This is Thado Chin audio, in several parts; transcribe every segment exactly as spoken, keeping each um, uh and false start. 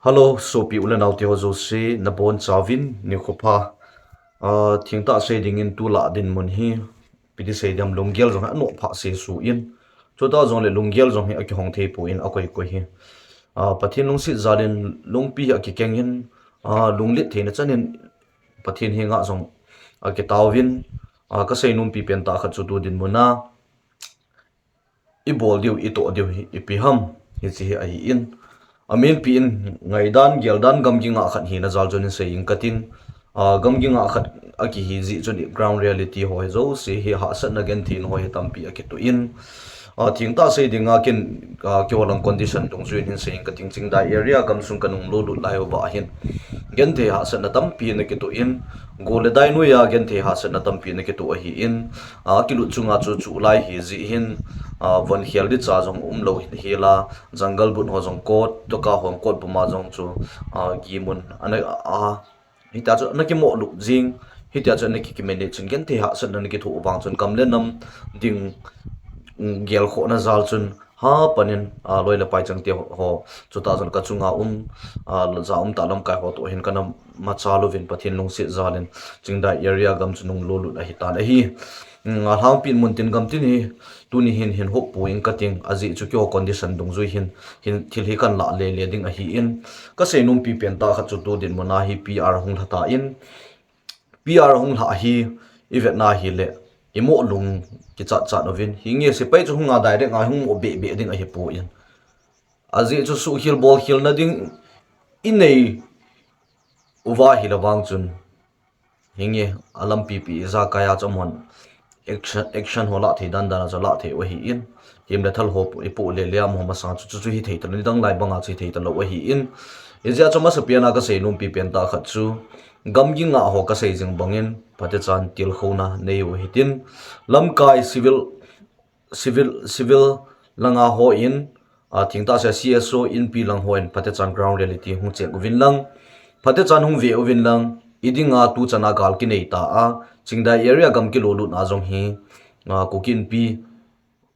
Hello, sopi u le nau te ho jouse, nabonchauvin nikho pha. Ah, thengtah sei dingin tulai dinmun hi, ipi ti sei ding ham, lunggel jong hi anoh pha sesu in. Chutah jongle lunggel jong hi akihong thei poi in akoi koi hi. Ah, Pathen lungset jal in lungpi hi akikeng in, ah, lunglet theina chan in Pathen henga jong akitao vin, ah, kasei nompi pen tah khat chu tu dinmun a ibol diu, itoh diu hi ipi ham, hiche hi ahi in. Amin ipi in ngaidan, geldan, gamgi ngah khat hina jal chun hin sei inge katin. Ah, gamgi ngah khat akihi jeh chun ground reality ho hi jouse hi hahsatna genthei ho hi tampi akitoh in. Ah, thengtah sei dinga ken, ah, keiho lang condition dungjui in hin sei inge kating, Chingdai area gamsung kanung lo lut lai uva hin genthei hahsatna tampi ana kitoh in, go le dai noiya genthei hahsatna tampi ana kitoh ahi in, ah, akilut chunga chu chu lai hi jeh hin, ah, von khel di cha jong umlou hin hila, jungle boot ho jong kot, toka ho kot puma jong chu, ah, gimun ana, ah, hitia chu ana kimoh lup jing, hitia chu ana ki, ki manage chun genthei hahsatna ana kithoh vang chun gam le nam ding, mm, gelkhohna jal chun hapan in, ah, loi le pai changte ho, ho, chutah jong kachunga um, ah, ja um tah lamkai ho toh hin kana macha louvin Pathen lungset jal in Chingdai area gam chu nung lo lut ahi tan ahi. Mm, alhangpi in mun tin gam tin hi tuni hin hin hop poi inge kating, ajeh chu keiho condition dungjui hin, hin thil hi kana lah le le ding ahi in. Kasei nompi pen tah khat chu tu dinmun a hi P R hung lha tan, P R hung lha hi ivet na hile imoh lung kichat chat uvin, hinge sepai chu hunga direct a hung moh beh beh ding ahi poi in. Ajeh chu suhkhel bolkhel na ding inei uva hile vang chun, hinge alampi pi ijakai a chu amahon action, action ho lah thei dan dan a chu lah thei u ahi in. Hem le thal ho ipoh le le a amaho masang chu, chu, chu hithei talou, nidang lai banga chu hithei talou ahi in. Hijeh a chu masapen a kasei nompi pen tah khat chu gamgi ngah ho kasei jing bangin phatechan tilkhouna nei u hitin, lamkai civil, civil, civil langa hon, ah, thengtah sei C S O inpi lang hon phatechan ground reality hung check uvin lang, phatechan hung ve uvin lang, idinga tuchan a gal kinei ta a, Chingdai area gam kilo lutna jong hi, ah, Kuki Inpi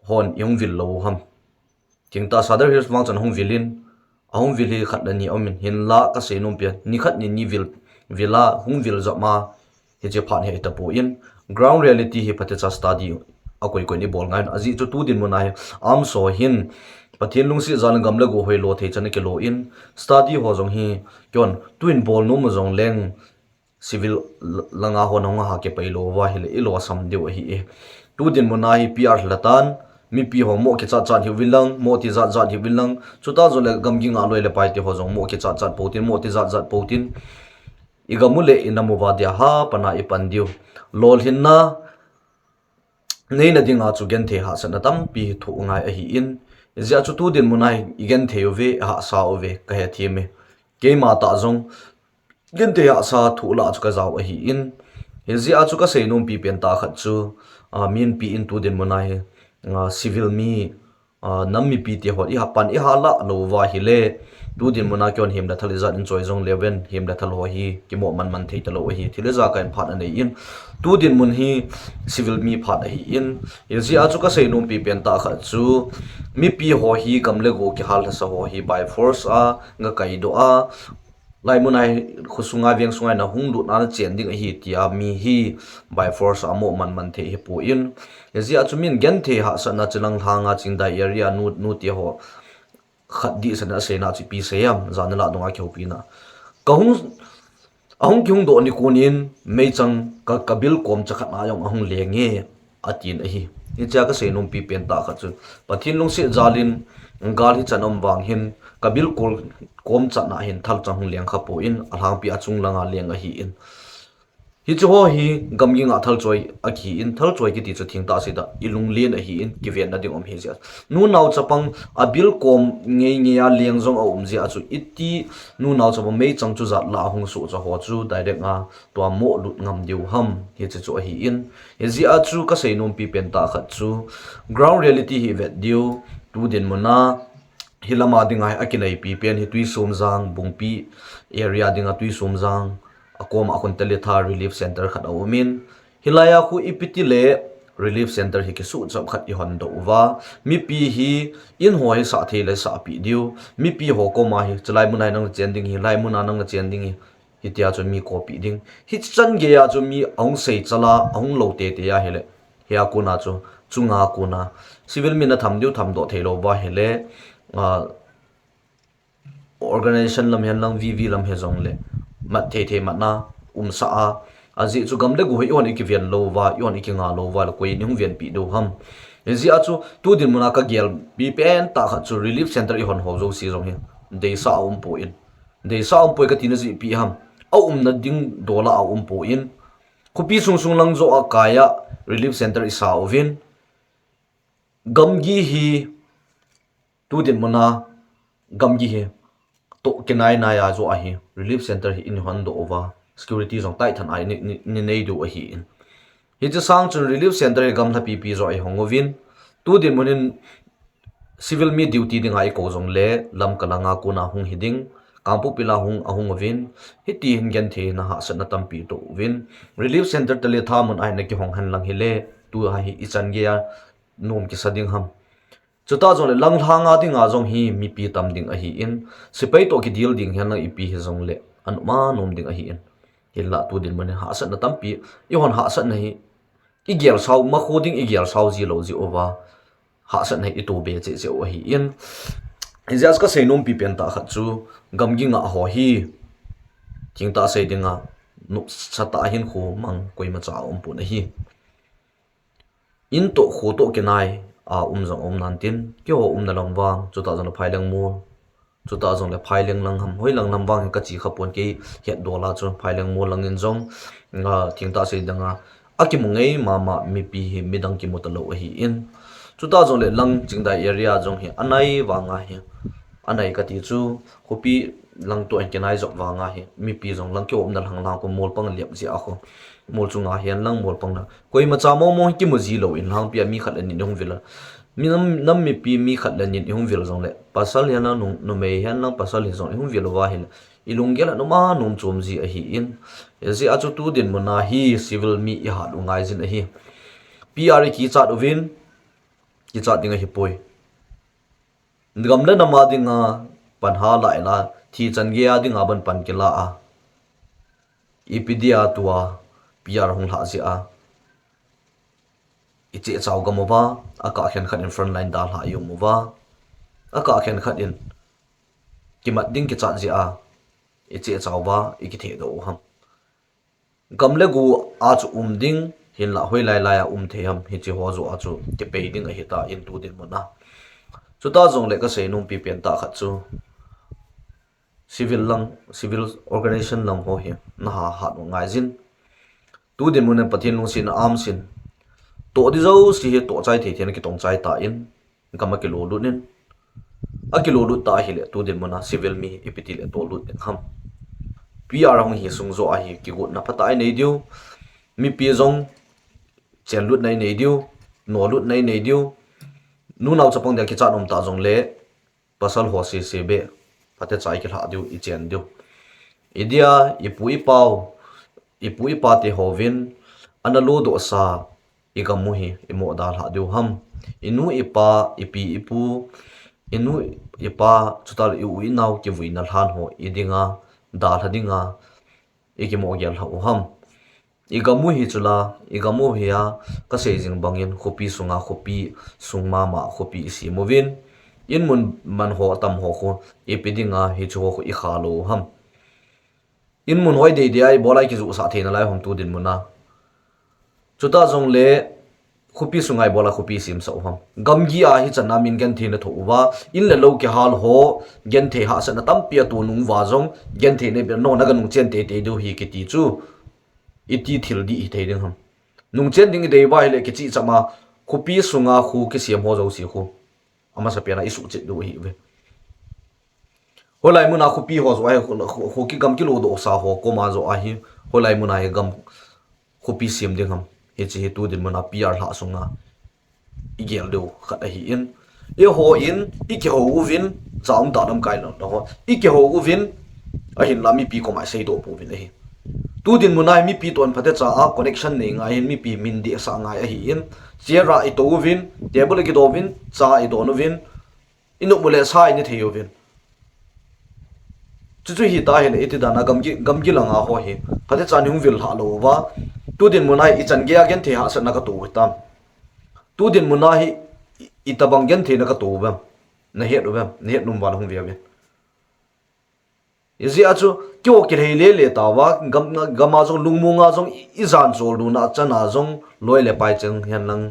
hon ihung vil lou ham. Thengtah Sadar Hills vang chun ahung vil in, ahung vil hi khat le ni aum in, hinla kasei nompi a, ni khat ni ni vil, vil a, hung vil jom a, hiche phat hi ahi tapoi in, ground reality hi phatecha study akoi koi in ibol ngai in, ajeh chu tu dinmun a hi, arms ho hin, Pathen lungset jal in gam le go hoilo thei chan a kilo in, study ho jong hi, keiho, tuin bol nom u jong leng, civil l-, langa hon hung ha kipai lou uva hile ilosam diu ahi e. Tu dinmun a hi P R lha tan, mipi ho moh kichat chat hiuvin lang, moh tijat jat hiuvin lang, chutah jongle gamgi ngah loi le pai te ho jong moh kichat chat pou tin, moh tijat jat pou tin, igam u le inam uva dia hapan a ipan diu. Lolhinna neina dinga chu genthei hahsatna tampi hi thoh ngai ahi in, hijeh a chu tu dinmun a hi igenthei uve, ihahsa uve, kahethem e. Keima tah jong genthei hahsa thoh lah chu kajao ahi in, hijeh a chu kasei nompi pen tah khat chu, ah, mipi in tu dinmun a hi, ah, civil mi, ah, nam mipi te ho iha pan iha lah lou uva hile, tu dinmun a keiho hin hem le thal ijat in choi jong leuhen, hem le thal ho hi kimoh man man thei talou ahi, thil ijakai in phat anei in, tu dinmun hi civil mi phat ahi in, hijeh a chu kasei nompi pen tah khat chu, mipi ho hi gam le go kihal lhasa ho hi by force a, ga kaidoh a, laimun a hi khosunga vengsunga na hung lut na na chen ding ahi tia mi hi by force a moh man man thei hi poi in, hijeh a chu min genthei hahsatna chilang lhanga Chingdai area nu, nu te ho khat dihsah na aseina chu ipi sei ham, jan le lah dunga kihoupi na. Kahung, ahung kihung doh nikho in meichang ka, ka bil kom cha khat na jong ahung leng e, atin ahi. Hichea kasei nompi pen tah khat chu, Pathen lungset jal in gal hi chan aum vang hin, ka bil kol kom chan a hin thalchang hung leng kha poi in, alhangpi a chung langa leng ahi in. Hiche ho hi gamgi ngah thalchoi akihi in, thalchoi kiti chu thengtah sei tah, ilunglen ahi in, kivenna ding um ahi jeh a. Nunao chapang abil kom ngei ngei a leng jong aum jeh a chu, iti nunao chapang meichang chu jat lah a hung sohcha ho chu direct a tua moh lut ngam diu ham, hiche chu ahi in. Hijeh a chu kasei nompi pen tah khat chu, ground reality hi vet diu, tu dinmun a, hilama dinga hi akinaipi pen hi Tuisomjang, Bungpi area dinga Tuisomjang, akoma Khuntalitha Relief Center khat aum in, hilai a khu ipi ti le, relief center hi kisuh chap khat i hon doh uva, mipi hi in ho hi sah thei le sah pi diu, mipi ho koma hi, chulai muna nang chen ding hi, lai muna nang chen ding hi, hitia chu mi kopi ding. Hichan geiya chu mi ahung sei chala, ahung lo tete a hile, hia kona chu, chunga kona, civil mi na tham diu tham doh thei lo va hile, ah, organization lam hihen lang, V V lam hi jong le, mat thei thei matna, umsa a, ajeh chu gam le go hi i hon i kiven lo va, i hon i kinga lo va, le koi in i hung venpi diu ham. Hijeh a chu, tu dinmuna ka gelpi pen tah khat chu relief center i hon ho jouse jong hi, deisah a um poi. Deisah a um poi ka tina jeh ipi ham. A umna ding dol a a um poi. Khopi sung sung lang joh a kai a relief center i sa uvin. Gamgi hi, tu dinmuna, gamgi hi, toh kinai nai a joh ahi, relief center hi in hon doh uva, security jong taithan a i nei, nei, nei diu ahi in. Hiche sang chun relief center hi gamla pipi joh a i hong uvin, tu dinmun in civil mi duty dinga i kou jong le, Lamka langa kona hung hi ding, Kangpokpi la hung, ahung uvin, hiti hin genthei na hahsatna tampi toh uvin, relief center tale thamun a hi na kihong hen lang hile, tu a hi i chan geiya, nom kisa ding ham. Chuta jong le langlhang a dinga jong hi mipi tam ding ahi in, sepai toh kidil ding hihen lang ipi hi jong le, anom a nom ding ahi in. Hinla tu dinmun in hahsatna tampi, i hon hahsatna hi, i gel sao, makho ding i gel sao ji lo ji uva, hahsatna hi i to be cheh cheh u ahi in. Hijeh a ka sei nompi pen tah khat chu, gamgi ngah ho hi, thengtah sei dinga, nopsa tah a hin kho mang koima cha a um pon ahi. In toh kho toh kinai a um jong um nan tin, keiho umna lam vang, chuta jong le Phaileng mol, chuta jong le Phaileng lang ham, hoi lang lam vang hi ka chi kha pon kei het dol a chu Phaileng mol lang in jong, nga thengtah sei dinga, a kimu ngei mama mipi hi midang kimu ta lo ahi in. Chuta jong le Langchingdai area jong hi anai vang a hi, anai ka ti chu, khopi lang toh hin kinai jop vang a hi, mipi jong lang keiho umna lang lang khu mol pang liap jeh a khu. Mol chunga hihen lang mol pang na. Koima cha mong mong hi kimu ji lo in lhangpi a mi khat le ni in i hung vil a. Mi nam, nam mipi mi khat le ni in i hung vil jong le. Pasal hihen lang nung, numei hihen lang pasal hi jong i hung vil uva hile. I lunggel a nom a nom chom ji ahi in. Hijeh a chu tu dinmuna hi civil mi i hat u ngai jin ahi. P R i kichat uvin, kichat ding ahi poi. Gam le nam a dinga pan ha lai la, thi chan geiya dinga ban pan kila a. Ipi dia tua P R hung lhah jeh a. I cheh chau gam uva, a kah khenkhat in front line dalha i um uva. A kah khenkhat in kimat ding kichat jeh a. I cheh chau uva, i kitheh doh u ham. Gam le go a chu um ding, hinla hoilai lai a um thei ham, hiche ho joh a chu kipei ding ahi ta in tu dinmun a. Chuta jong le ka sei nompi pen tah khat chu, civil lang, civil organization lang ho hi, na ha hat u ngai jin. Tu dinmun in Pathen lungsetna a um sin. Toh di jouse hi toh chai thei thei na kitong chai ta in. Gam a kilo lut in. A kilo lut ta ahile tu dinmun a civil mi ipi ti le toh lut ding ham. P R hung hi sung joh a hi kigotna phatah a i nei diu. Mipi jong chen lutna i nei diu. No lutna i nei diu. Nunao chapang dia kichat um ta jong le. Pasal ho sese be. Phatecha i kilhah diu, i chen diu. I dia, i pu i pau. I pu i pa te hovin. Ana lo doh sa. I gam u hi, i mo dalha diu ham. I nu i pa, i pi i pu, i nu i pa, chuta le i u i nao kivuina lhan ho, i dinga, dalha dinga, i kimo gel lha u ham. I gam u hi chula, i gam u hi a, ka sei jing bangin, khopi sunga, khopi sung mama, khopi i sem uvin. In mun man ho, tam ho khu, ipi dinga, hichu ho khu i kha lo u ham. In mun hoi dei dei a i bol a i kijuhsah theina lai ham tu dinmun a. Chuta jong le khopi sunga i bol a khopi semsah u ham. Gamgi a hichan a min genthei na thoh uva, in le lo kihal ho, genthei hahsatna tampi a to nung uva jong, genthei nei bia no na ga nung chen tei tei diu hi kiti chu, iti thil dih hi thei ding ham. Nung chen ding i dei uva hile kichih chama, khopi sunga khu kisem ho jouse khu. Amasa pen a i suhchet diu ahi uve. Holai muna khopi ho joh ahi, kho, kho, kho kigam kilo doh sa ho koma joh ahi, holai muna hi gam khopi sem ding ham. Hiche hi tu dinmun a P R lhah sunga i gel diu khat ahi in. I ho in, i kihou uvin, cha um ta lam kai lo ho. I kihou uvin, ahinla mipi koma i seidoh pouvin ahi. Tu dinmun a hi mipi toh phatecha a connection nei ngai hin mipi min dehsah ngai ahin, chair a i tou uvin, table a kido uvin, cha i don uvin, i nop u le sa i ne thei uvin. Chuchu hita hile iti dan a gamgi, gamgi langa ho hi phatecha ni hung vil lha lou uva. Tu dinmun a hi i chan gei a genthei hahsatna ka tou u hitam. Tu dinmun a hi i, itabang gentheina ka tou uvem. Na het uvem, na het nom uva le hung ve uvin. Ijeh a chu, keiho kilhei lele tauva, gam, gam a jong lungmong a jong i, i jan choldo na chan a jong loi le pai cheng hen lang,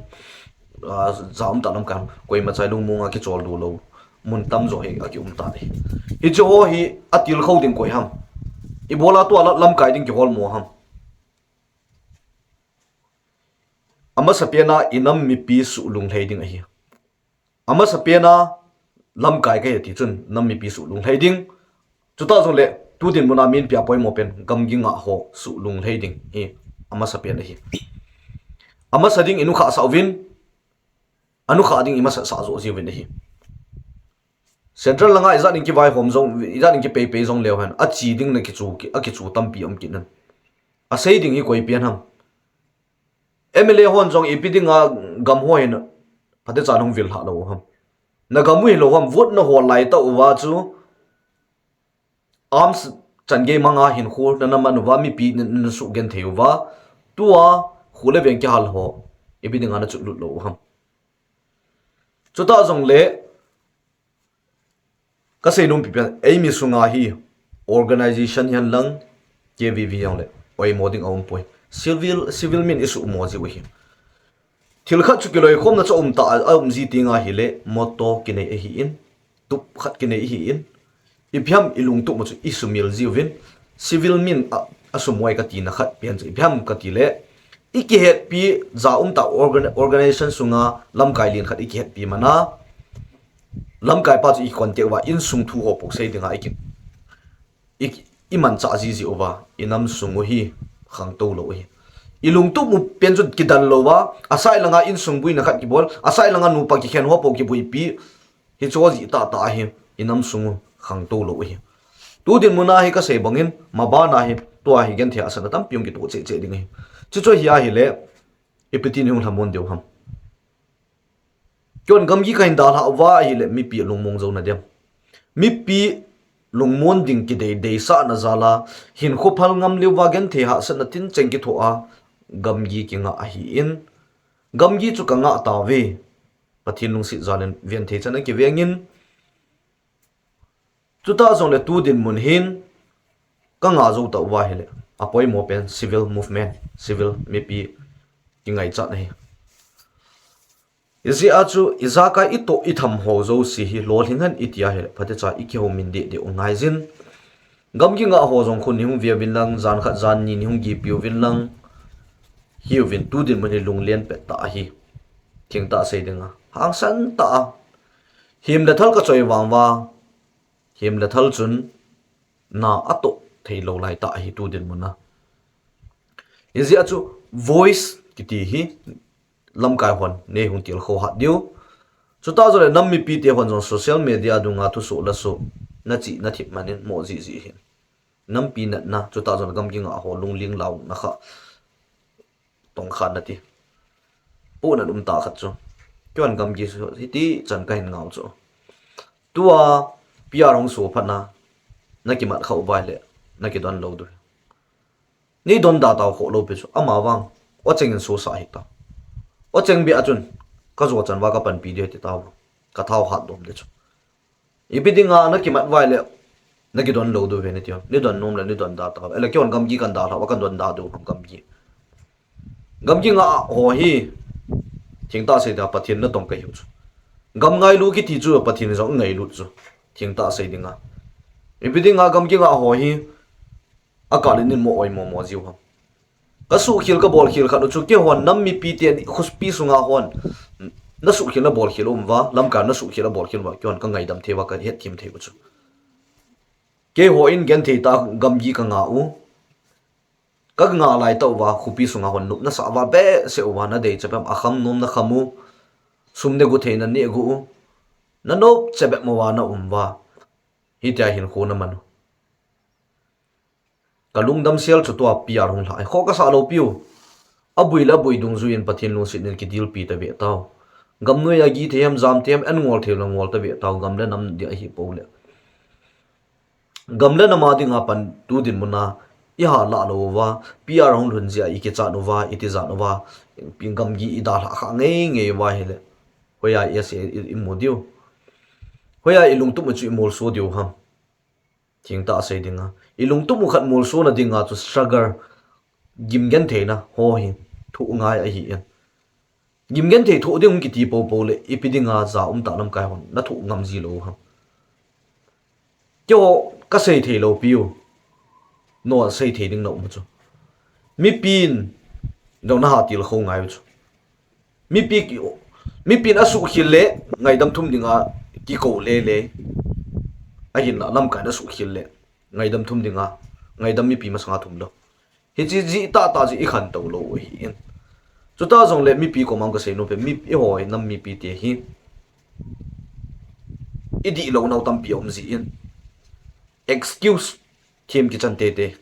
ah, ja um tah lamkai, koima chai lungmong a kichol do lou mun tamjo hi a ki um tan ahi. Hiche ho hi a tilkhou ding koi ham? Ibola tua la, lamkai ding kihol mo ham? Amasapen a i nam mipi suh lunglhai ding ahi. Amasapen a lamkai ka hi ti chun nam mipi suh lunglhai ding. Chutah jongle tu dinmun a min pia poimo pen gamgi ngah ho suh lunglhai ding hi amasapen ahi. Amasa ding i nukhah sah uvin, anukhah ding i masat sah joh jiuvin ahi. Central langa ijat in kivaihom jong, ijat in kipeipei jong leu hen, achi ding na kichu, a kichu tampi um kit nan. Asei ding hi koi pen ham? M L A hon jong ipi dinga gam ho hin phatecha hung vil lha lou ham? Na gam u hilou ham, vote na hol lai tah uva chu arms chan gei manga hinkho na na man uva, mipi na, na suh genthei uva, tua kho le veng kihal ho ipi dinga na chutlut lou u ham? Chutah jongle ka seinom pipen, eimi sunga hi organization hihen lang, K V V hihen lang le oimo ding a um poi. Civil, civil min i suhmo jiu hi. Thil khat chu kiloikhomna chu a um ta, a um ji teng ahile, motto kinei ahin, tup khat kinei ahin, ipi ham i lungtup u chu i sumil jiuvin, civil min a, a sumoi ka tina khat pen chu ipi ham ka tile, i kihetpi ja um ta organ-, organization sunga lamkai len khat i kihetpi mana, lamkai pa chu i contact uva, insung thu ho poh sei dinga i ki, i, i manchah jiji uva, i nam sung u hi khangtou lou u hi. I lungtup u pen chu kidal lou uva, asai langa insung buina khat kibol, asai langa nupa kikhen ho poh kibuipi, hichu jeh tah tah ahi, i nam sung u khangtou lou u hi. Tu dinmun a hi ka sei bangin, maban a hi, tua hi genthei hahsatna tampi hung kitoh cheh cheh ding ahi. Chuchu hi ahile, ipi tin i hung lhamon diu ham? Keihon gamgi ka hin dalhah uva ahile, mipi lungmong jou na dem? Mipi lungmon ding kidei deisahna jal a, hinkho phal ngam leuva genthei hahsatna tincheng kithoh a, gamgi kingah ahin, gamgi chu ka ngah tauve. Pathen lungset jal in ven thei chan a kivengin, chutah jongle tu dinmun hin ka ngah jou tauva ahile, a poimo pen civil movement, civil mipi kingaichat ahi. Ijeh a chu ijakai i toh i tham ho jouse hi lolhing hen i ti ahile, phatecha i kihoumin deh deh u ngaijin. Gamgi ngah ho jong khun nei hung ve uvin lang, jan khat jan ni nei hung gipi uvin lang, hiuvin tu dinmun hi lunglen pet tah ahi. Thengtah sei dinga, hangsan tah a, hem le thal ka choi vang uva, hem le thal chun na atoh thei lou lai tah ahi tu dinmun a. Ijeh a chu voice kiti hi lamkai hon nei hung tilkhou hat diu. Chutah jongle nam mipite hon jong social media dunga thusoh lasoh, na chih na thip man in mo jiji hin. Nampi natna, chutah jongle gamgi ngah ho lungling launa kha tongkhan nati. Pohnat um tah khat chu, keihon gamgi hiti chan ka hin ngah u chu, tua P R hung so phat na, na kimat khah uva ahile, na kidon lou diu. Nei donda tau khoh lou pi chu, amavang, o cheng in sosah hita. O cheng beh a chun, ka jo chan uva ka panpi diu hiti tau, ka thao hat dom ding chu. Ipi dinga na kimat uva ahile, na kidon lou diu ve nei tiu. Nei don nom le, nei donda tau. Ahile keihon gamgi kan dalhah uva, kan donda diu ham gamgi? Gamgi ngah ho hi, thengtah sei dinga Pathen natong ka hiu chu. Gam ngailu kiti chu Pathen jong ngailut chu, thengtah sei dinga. Ipi dinga gamgi ngah ho hi, akah le nei mo oimo mo jiu ham? Ka suhkhel ka bolkhel khat u chu, keihon nam mipite khopi sunga hon, na suhkhel na bolkhel um uva, lamkai na suhkhel na bolkhel uva, keihon ka ngaidam thei uva, ka hetthem thei u chu. Keiho in genthei tah a gamgi ka ngah u, ka ngah lai tah uva, khopi sunga hon nop nasah uva behseh uva, na deicha bep a kham nom na kham u, sum negu thei na negu u, na nopcha bep mouva na um uva, hitia hinkho na man u. Ka lungdam sel chu tua P R hung lha. Kho ka sa lo piu. A bui le a bui dungjuiyin Pathen lungset in kidilpi ta ve tau. Gam noi a gi thei ham, jam thei ham, an ngol thei lo ngol ta ve tau. Gam le nam ding ahi po le. Gam le nam a dinga pan tu dinmun a i ha la lo uva, P R hung lhun jia i kichat uva, i tijat uva, gamgi i dalha kha ngei ngei uva hile. Hoiya i ase i, i mu diu. Hoiya i lungtup u chu i molso diu ham. Thengtah a sei dinga. I lungtup u khat molsona dinga chu struggle, gim gentheina ho hi thoh ngai ahi in. Gim genthei thoh ding hung kiti popo le, ipi dinga ja um tah lamkai hon na thoh ngam ji lo ham. Keiho ka sei thei lo piu. No sei thei ding na um chu. Mipin, dong na ha til kho ngai u chu. Mipi ki, mipin a suhkhel le, ngaidam thum dinga, kiko le le. Ahinla lamkai na suhkhel le, ngaidam thum dinga, ngaidam mipi masanga thum lo. Hichi ji tah tah ji i khantou lo u ahi in. Chuta jongle mipi koma ka sei nom pen, mi, eiho nam mipi te hi. I dih lo nau tampi a um ji in. Excuse, them kichan tete.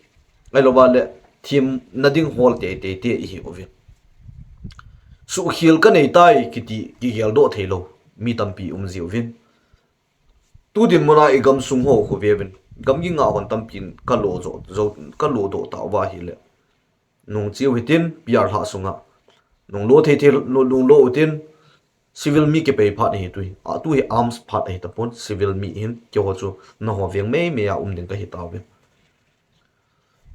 Ahilou vale, themna ding hol tete te i hi uvin. Suhkhel ka nei tai kiti, kigel doh thei lo. Mi tampi um ji uvin. Tu dinmun a i gamsung ho khu ve uvin. Gamgi ngah hon tampin ka lo jo, jo, ka lo doh tauva hile. Nung chiu hitin, P R lha sunga. Nung lo thei thei, nung, nung lo utin, civil mi kipei phat ahi tu hi. A tu hi arms phat ahi tapon, civil mi hin, keiho chu, na ho veng mei mei a um ding ka hi tauvin.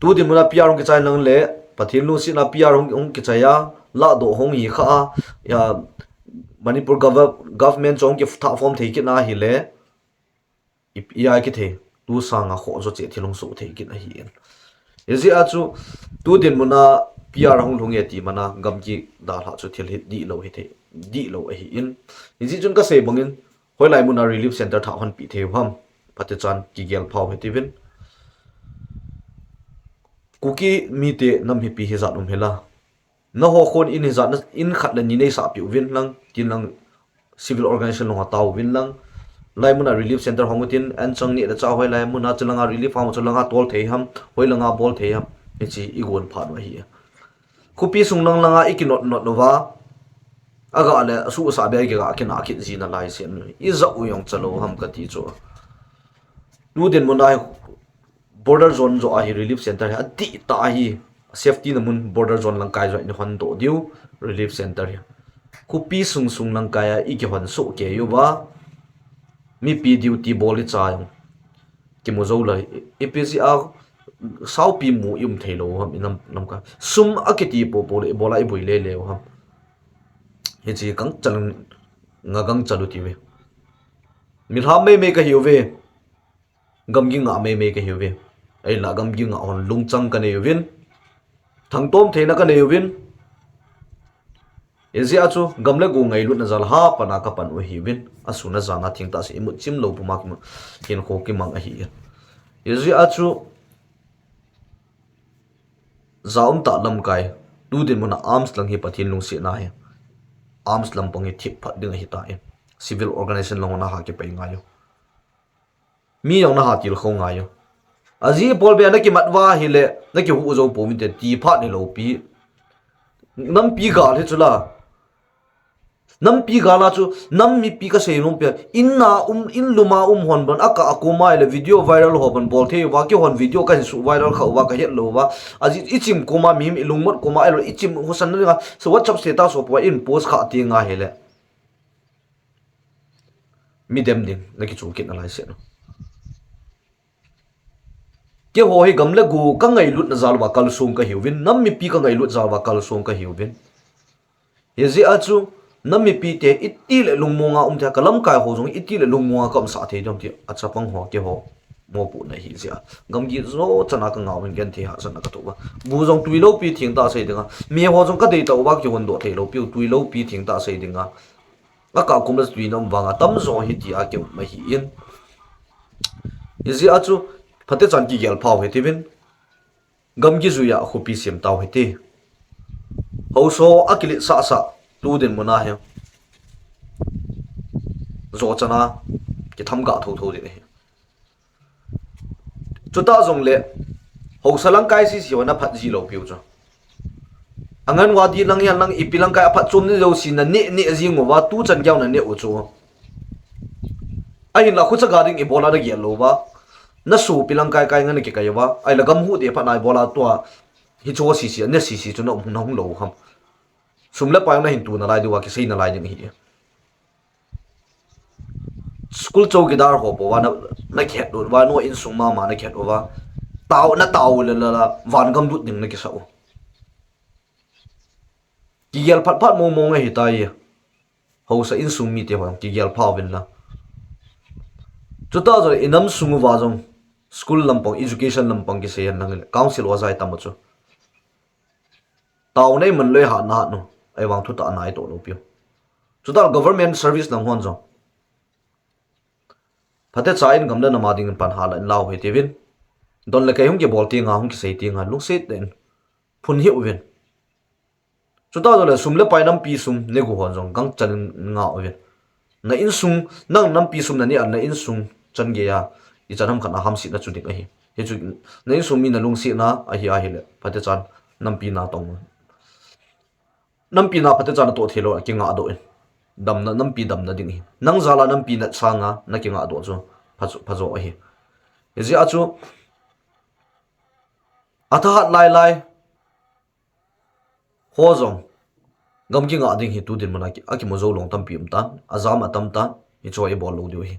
Tu dinmun a P R hung kichai lang le, Pathen lungset na P R hung, hung kichai a, lahdoh hung hi kha a, ya, Manipur gov-, government chu hung kithah form thei kit na hile, i, i a kithei, tu sanga kho jo che thil hung soh thei kit ahi in. Hijeh a chu, tu dinmun a P R hung lhung e ti mana, gamgi dalha chu thil hi dih lo hi thei, dih lo ahi in. Hijeh chun ka sei bangin, hoilai mun a relief center thah hon pi thei u ham. Phatechan kigel phau hiti uvin. Kuki mite nam hipi hijat um hila. Na ho khon in hijat na in khat le ni nei sah pi uvin lang, tin lang civil organization long a tau uvin lang. Lai mun a relief center hong utin, an chang ni le cha hoilai mun a chulanga relief hong chulanga tol thei ham, hoilanga bol thei ham. Hichi i gon phat u ahi. Khopi sung lang langa i kinot not uva. Aga le, a su sa be kiga kina kit ji na lai sen. I ja u jong cha lo ham kati chu. Tu dinmun a hi border zone jo a hi relief center hi, a ti ta hi safety na mun border zone lang kai jo ni hon doh diu relief center hi. Khopi sung sung lang kai a i kihon soh kei uva. Mipi duty bol i cha jong. Kimu jou lai. I pi ji a saupi mu i um thei lo ham i nam, nam ka. Sum a kiti popo le i bol a i bui le le u ham. Hichi kang chal nga kang chalu ti ve. Milham mei mei ka hi uve. Gamgi ngah mei mei ka hi uve. Ahinla gamgi ngah hon lungchang ka nei uvin. Thangtom theina ka nei uvin. Hijeh a chu gam le go ngailutna jal a pat a ka pan u ahi uvin. A sun a jan a thengtah se i mut chim lo puma kimu hinkho kimang ahi. Hijeh a chu ja um tah lamkai. Tu dinmun a arms lang hi Pathen lungsetna hi. Arms lampang hi thip phat ding ahi ta in. Civil organization lang hon a ha kipei ngai u. Mi jong na ha til kho ngai u. Aji pol be na kimat uva hile, na kihu jou pouvin te ti phat ni lo pi. Nampi gal hi chula. Nampi gal a chu, nam mipi ka sei nom pi. In na um, in lum a um hon ban, a ka a koma le video viral ho ban bol thei uva, keihon video ka hin su viral kha uva, ka het lou uva. Aji i chim koma mi, i lungmon koma, i lo i chim husan na dinga, so WhatsApp status ho poi in post kha ti nga hile. Mi dem ding, na kichol kit na lai se no. Keiho hi gam le go ka ngailutna jal uva kalsong ka hi uvin, nam mipi ka ngailut jal uva kalsong ka hi uvin. Hijeh a chu, nam mipi te iti le lungmong a um thei a, ka lamkai ho jong iti le lungmong a ka umsah thei diam ti a chapang ho keiho mopohna hi jeh a. Gamgi jo chan a ka ngah uvin genthei hahsatna ka thoh uva. Bu jong tui lou pi thengtah sei dinga. Mi ho jong ka deitah uva kihondoh thei lou piu tui lou pi thengtah sei dinga. A ka kum le tui na um vanga tamjo hi ti a kium ahi in. Hijeh a chu, phatechan kigel phau hiti uvin. Gamgi jui a khopi sem tau hiti. Haosa a kilet sahsah tu dinmun a hi. Jo chan a kitham gah thotho ding ahi. Chutah jongle, Haosa lang kai sisi ho na phat ji lou piu chu. Anganwadi lang hihen lang ipi lang kai aphatchomna jouse na neh neh jing uva, tuchan geiya na neh u chu. Ahinla khucha ga ding ibola na gel lou uva. Na sopi lang kai kai nga na kikai uva. Ahile gam huhde phat na ibola tua. Hichu sisi, na sisi chu na um, na hung lou ham. Sum le pai na hin tu nalai diu a kisei nalai ding ahi. School chowkidar ho bou va na, na kihet uva, na insung mama na kihet uva. Tao, na tao le la la, van gam lut ding na kisa u. Kigel phat phat mong mong ahi tai. Haosa insung mite ho, kigel pha uvin la. Chuta jong, i nam sung uva jong, school lampang, education lampang kisei hen lang le, council uva jai tam u chu. Tao nei man loi ha na nu, ahivang thutah na ito lou piu. Chuta government service lang hon jong. Phatecha in gam le nam a dingin pan hala in lau hitiuvin. Don le kei hung kibol ti nga, hung kisei ti nga, lungset in phun hih uvin. Chuta jongle sum le pai nampi sum negu hon jong gangchan in nga uvin. Na insung, nang nampi sum na neh a na insung chan geiya, ichan ham khat na hamsetna chu ding ahi. Hichu, na insung mi na lungsetna ahi ahile, phatecha in nampi na tong. Nampi na phatecha in na toh thei lou, kinga doh in. Damna, nampi damna ding ahi. Nang jal a nampi na sanga, na kinga doh chu, pha chu, pha jo ahi. Hijeh a chu, athahat lai lai. Ho jong, gam kinga ding hi tu dinmun a ki, akimu jou lou tampi um tan, ajam atam tan, hichu ibol lou diu ahi.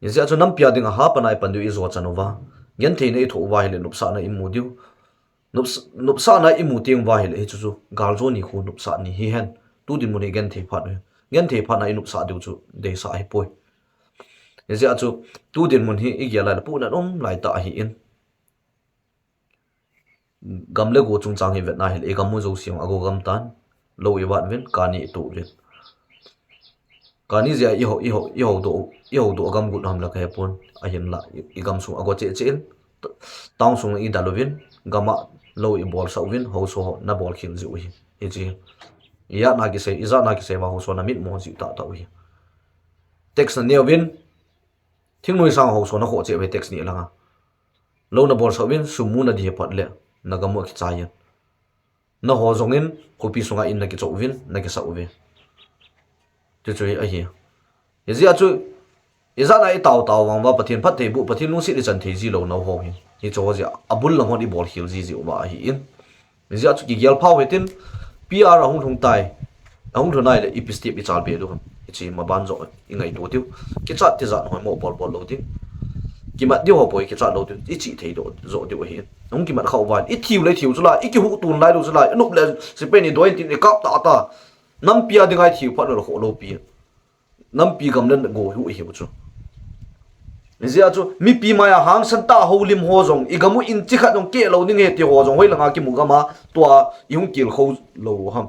Hijeh a chu nampi a dinga hapan a ipan diu ijo chan uva. Genthei na ithoh uva ahile nopsahna imu diu. Nops-, nopsahna imu teng uva ahile hichu chu, gal jo ni khu nopsah ni hihen. Tu dinmun hi genthei phat u hi. Genthei phat na inopsah diu chu, deisah ahipoi. Hijeh a chu, tu dinmun hi igel lai le puhna um lai tah ahi in. Gam le go chungchang hi vetna ahile, igam u jouse jong ago gam tan, lou ivat uvin, kani ito uvin. Kani jeh a iho, iho, iho doh, iho doh gam gu ham la kahepon, ahinla, i, igam sung ago cheh cheh in, t-, town sung idal uvin, gam a lou ibolsah uvin, haosa ho na bolkhel jiu hi, hiche. Ijat na kisei, ijat na kisei uva haosa na mitmo jiu tah tah u hi. Tax na ne uvin, thingnoi sang haosa na khoh cheh uve tax ne langa. Lou na bolsah uvin, sum mu na di hi phat le, na gam u akichai in. Naho jong in, khopi sunga in na kichoh uvin, na kisah uve. Chuchu hi ahi. Hijeh a chu, ijat na itao tao vang uva, Pathen phattheiboh, Pathen lungset ichan thei ji lou nau ho hi. Hichu ho jeh a, abul lang hon ibolkhel ji jiu va ahi in. Hijeh a chu kigel phau hitin, P R ahung lhung tai, ahung lhun ahile ipi step ichalbe diu ham. Hiche maban joh ingaito diu. Kichat tijat ho mo bol bol lou ding. Kimat diu ho bou kichat lou ding. Ichih thei doh, joh diu ahi. Ahung kimat khah uva. Ithiu le thiu chula, ikihuh tun lai lou chula, inop le sepai ni doi in tin ikap tah tah. Nampi a dinga ithiu phat lou kho lou pi. Nampi gam le go hu ihiu chu. Hijeh a chu, mipi maiya hangsan tah houlim ho jong, igam u inchi khat jong keh lou ding ahi ti ho jong, hoilanga kimu gam a, tua ihung kil khou lou u ham.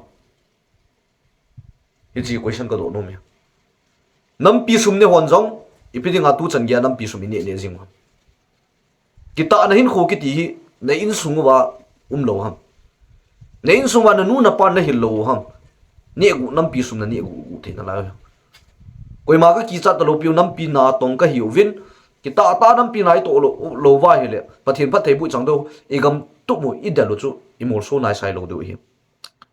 Hiche question kadoh nom e. Nampi sum ne hon jong, ipi dinga tuchan geiya nampi sum ineh neh jing u ham. Kitahna hinkho kiti hi, na insung uva um lou ham. Na insung uva na nu na pa na hil lou u ham. Neh gu, nampi sum na neh gu, gu thei nalai u ham. Koima kakichat ta lou piu nampi na tong kahiuvin. Kitah tah nampi na itoh lou, lou uva ahile. Pathen phattheiboh ichang diu, igam tup u idel u chu, imolso na isai lou diu ahi.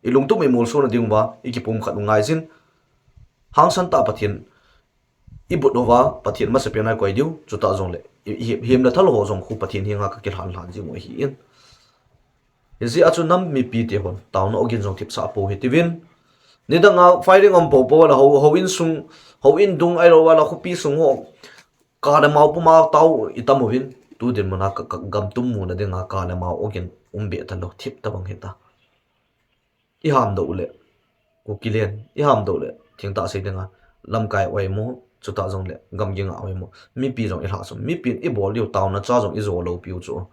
Ilungtup u imolso na ding uva, ikipumkhat u ngai jin. Hangsan tah Pathen, ibut uva, Pathen masapen a ikoi diu, chutah jongle, i, i, hem le thal ho jong khu Pathen henga kakilhan lhan jing u ahi in. Hijeh a chu nam mipi te hon, taona ogin jong thipsah pou hitiuvin. Nidanga firing um pou pou la ho, houin sung, houin dung ahilou le khopi sung ho. Ka le mao puma tao itam uvin, tu dinmun a ka, ka gam tum muna dinga ka le mao ogin um be talou, thip tabang hita. Iham doh le, Kukiland, iham doh le, thengtah sei dinga, lamkai oimo, chutah jongle, gam kinga oimo, mipi jong ilhah sum, mipi in ibol diu taona cha jong ijo lou piu chu.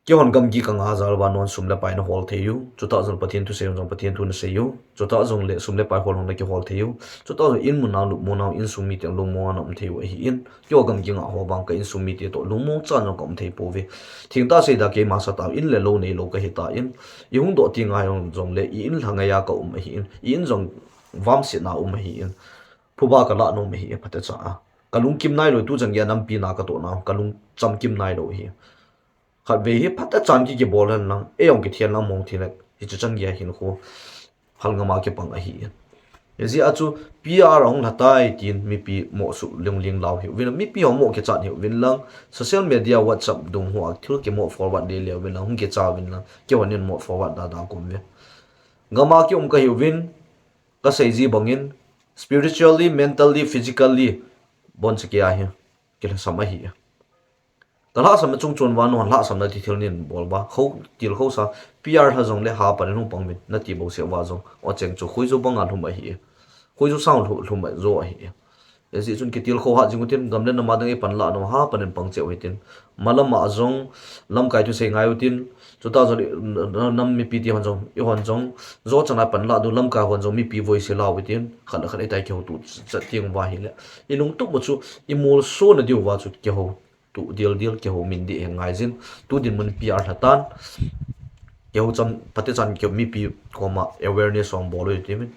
Keihon gamgi kanga jal uva non sum le pai nahol thei u. Chutah jong Pathen thu sei jong Pathen thu nasei u. Chutah jongle sum le pai hol hon nakihol thei u. Chutah jong in mun a nopmo nau insung mite lungmong a naum thei u ahi in. Keiho gamgi nga ho vang ka insung mite toh lungmong chan jong kaum thei pouve. Thengtah seida keima sata in le lou neilou kahi tan. Ihung doh tenga jongle i in lhangai a kaum ahi in. I in jong vamsetna um ahi in. Phuba kalah nom ahi e phatecha a. Kalungkim nailou, tuchan geiya nampi na katohna kalung chamkim nailou hi. Khatvei hi phatechan kikibol hen lang, eijong kithen lang mong thei le, hiche chan geiya hinkho hal ngama kipang ahi. Hijeh a chu P R ahung lha tai tin mipi moh suh lungling lau hiuvin, mipi ho moh kichat hiuvin lang, social media, WhatsApp dung hoa thil kimoh forward lele uvin lang, hung kicha uvin lang, keihon in moh forward dada kaum uve. Gama kium kahiuvin, kasei ji bangin, spiritually, mentally, physically, boncha keiya hi kilhasam ahi. Kalhahsamna chung chon uva, nahon lhahsamna ti thil neibol uva, khou, tilkhou sa, P R lha jongle hapan in hung pang uvin, nati bouseh uva jong, ocheng chu khoiju banga lhum ahi. Khoiju sang lhu-, lhum jo ahi. Hijeh chun kitilkhou hat jing utin, gam le nam a ding eipanlah nau hapan in pang cheh u hitin. Malam a jong, lamkai thusei ngai utin, chuta jong, nam mipi ti hon jong, eihon jong, jo chana panlah diu, lamkai hon jong mipi voice lau utin, khat le khat eitai kihouto chat teng uva ahile, ilungtup u chu imolsona diuva chu kihouto deldel, kihoumin ding hi ngaijin, tu dinmun P R lha tan, kihou cham, phatechan kihou mipi koma awareness hung bol u hitin,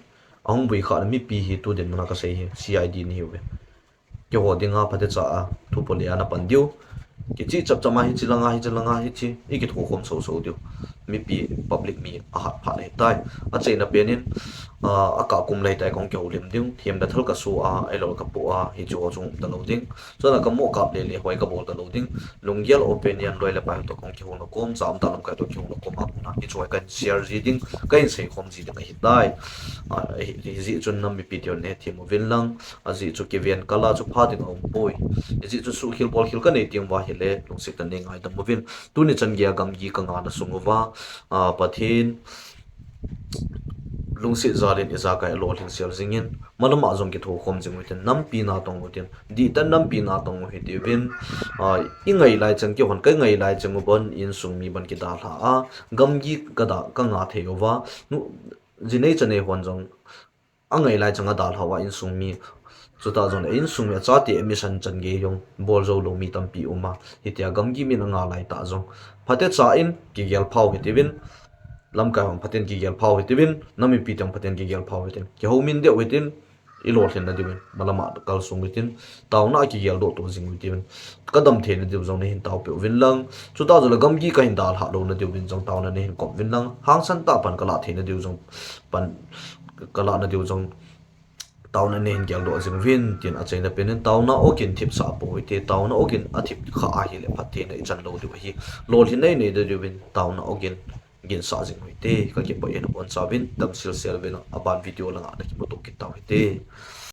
ahung vui khah le mipi hi tu dinmun a kasei hi C I D nahiuve. Keiho dinga phatecha a, thupo le a napan diu. Kichih chapchap a hiche langa, hiche langa, hiche, ikithokhom soso diu. Mipi public mi ahat phat le hitai. Achaina pen in, a, akah kum le hitai kahung kihoulim diu. Themle thal kaso a, ahilou le kapoh a, hiche ho chung um talou ding. Chuna kamoh kap lele hoi kabol talou ding. Lunggel opinion loi le pai toh kahung kihouna kom, cha umtah lamkai toh kihouna kom a kona, hiche ho kahin share ji ding, kahin seikhom ji ding ahitai. A, hi, hijeh chun nam mipi tihon neithem uvin lang, ajeh chu kiven kal a chu pha ding aumpoi. Hijeh chun suhkhel bolkhel kanei teng uva ahile, lungset tah in neingaidam uvin. Tuni chan geiya gamgi kangahna sung uva, a, Pathen lungset jal in ijakai alolhin sel jingin, malam a jong kithokhom jing utin, nampi natong utin, dihtah in nampi natong u hitiuvin, a, ingai lai cheng, keihon kangai lai cheng u bon, insung mi bon kidalha a, gamgi kada, kangah thei uva, nu, ji nei cha nei hon jong, angai lai cheng adalha uva insung mi, chutah jongle insung mi achate admission chan gei jong bol jou lou mi tampi uma, hitia gamgi min angah laitah jong, phatecha in kigelphau hitiuvin, lamkai hon phaten kigelphau hitiuvin, nam mipi teng phaten kigelphau hitin, kihoumin deh u hitin, ilolhinna diuvin, malam a kalsong u hitin, taona a kigeldoh to jing u hitin, kadam theina diu jong neihin taopeh uvin lang, chutah jongle gamgi kahin dalhah louna diuvin jong taona neihin kop uvin lang, hangsan tah pan kalah theina diu jong pan kalahna diu jong taona neihin geldoh jing uvin, tin achaina pen in taona ogin thipsah pou hite, taona ogin athip khah ahile phattheina ichan lou diu ahi, lolhinna inei diuvin, taona ogin ginsah jing u hite, kakipah e, nabonchauvin damsel sel uvin lang, aban video langa nakimuto kit tau hite.